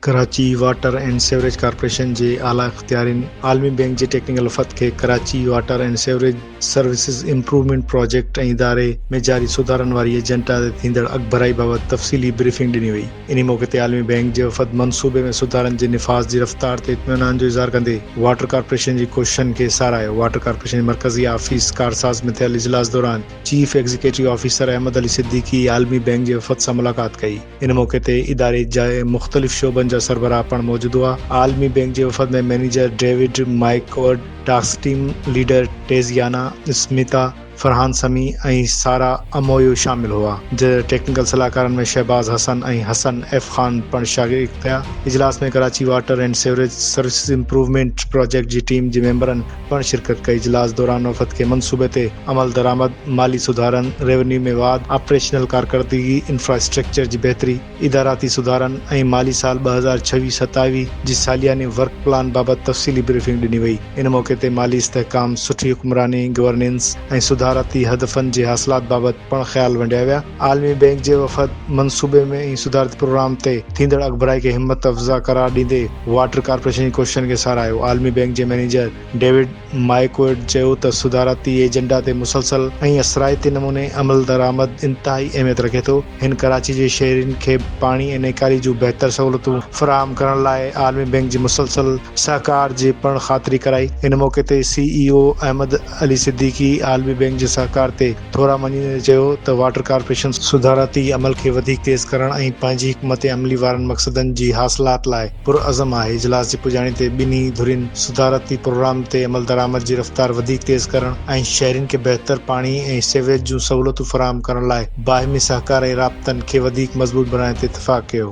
Karachi water and sewerage corporation جي اعليٰ اختيارين عالمي بئنڪ جي ٽيڪنيڪل وفد کي Karachi water and sewerage services improvement project ۽ اداري ۾ جاري سڌارن واري ايجنڊا تي ٿيندڙ اڳڀرائي بابت تفصيلي بريفنگ ڏني وئي. انهي موقعي تي عالمي بئنڪ جي وفد منصوبي ۾ سڌارن جي نفاذ جي رفتار تي اطمينان جو اظهار ڪندي واٽر ڪارپوريشن جي ڪوششن کي ساراهيو. واٽر ڪارپوريشن جي مرڪزي آفيس ڪارساز ۾ ٿيل اجلاس دوران chief executive officer Ahmed Ali Siddiqui عالمي بئنڪ جي وفد سان ملاقات ڪئي. ان موقعي تي اداري جي مختلف شعبن جا سربراهه پڻ موجود هئا. عالمي بئنڪ جي وفد ۾ manager David McCord, task team leader Tiziana Smita, Farhan Sami ۽ Sara امويو شامل هئا. جڏهن ته ٽيڪنيڪل صلاحڪارن ۾ شهباز حسن ۽ حسن ايف خان پڻ شريڪ ٿيا. اجلاس ۾ Karachi water and sewerage services improvement project جي ٽيم جي ميمبرن پڻ شرڪت ڪئي. اجلاس دوران وفد کي منصوبي تي عملدرآمد، مالي سڌارن، ريونيو ۾ واڌ، آپريشنل ڪارڪردگي، انفراسٽرڪچر جي بهتري، اداراتي سڌارن ۽ مالي سال 2026 27 جي سالياني ورڪ پلان بابت تفصيلي بريفنگ ڏني وئي. ان موقعي تي مالي استحڪام، سٺي حڪمراني، گورننس، ۽ سڌاراتي هدفن جي حاصلات بابت پڻ خيال ونڊيا ويا. عالمي بئنڪ جي وفد منصوبي ۾ ۽ سڌارتي پروگرام تي ٿيندڙ اڳڀرائي کي همت افزا قرار ڏيندي واٽر ڪارپوريشن جي ڪوششن کي ساراهيو. عالمي بئنڪ جي مئنيجر ڊيوڊ مائيڪوئڊ چيو ته سڌارتي ايجنڊا تي مسلسل ۽ اثرائتي نموني عملدرآمد انتهائي اهميت رکي ٿو. هن ڪراچي جي شهرين کي پاڻي ۽ نيڪالي جون بهتر سهولتون فراهم ڪرڻ لاء عالمي بئنڪ جي مسلسل سهڪار جي پڻ خاطري ڪرائي. ان موقعي تي سي اي او احمد علي صديقي عالمي بئنڪ جي سهڪار تي ٿورا مڃيندي چيو ته واٽر ڪارپوريشن سڌارتي عمل کي وڌيڪ تيز ڪرڻ ۽ پنهنجي حڪمت عملي وارن مقصدن جي حاصلات لاء پرعزم آهي. اجلاس جي پڄاڻي تي ٻنهي ڌرين سڌارتي پروگرام تي عملدرآمد جي رفتار وڌيڪ تيز ڪرڻ ۽ شهرين کي بهتر پاڻي ۽ سيوريج جون سهولتون فراهم ڪرڻ لاء باهمي سهڪار ۽ رابطن کي وڌيڪ مضبوط بڻائڻ تي اتفاق ڪيو.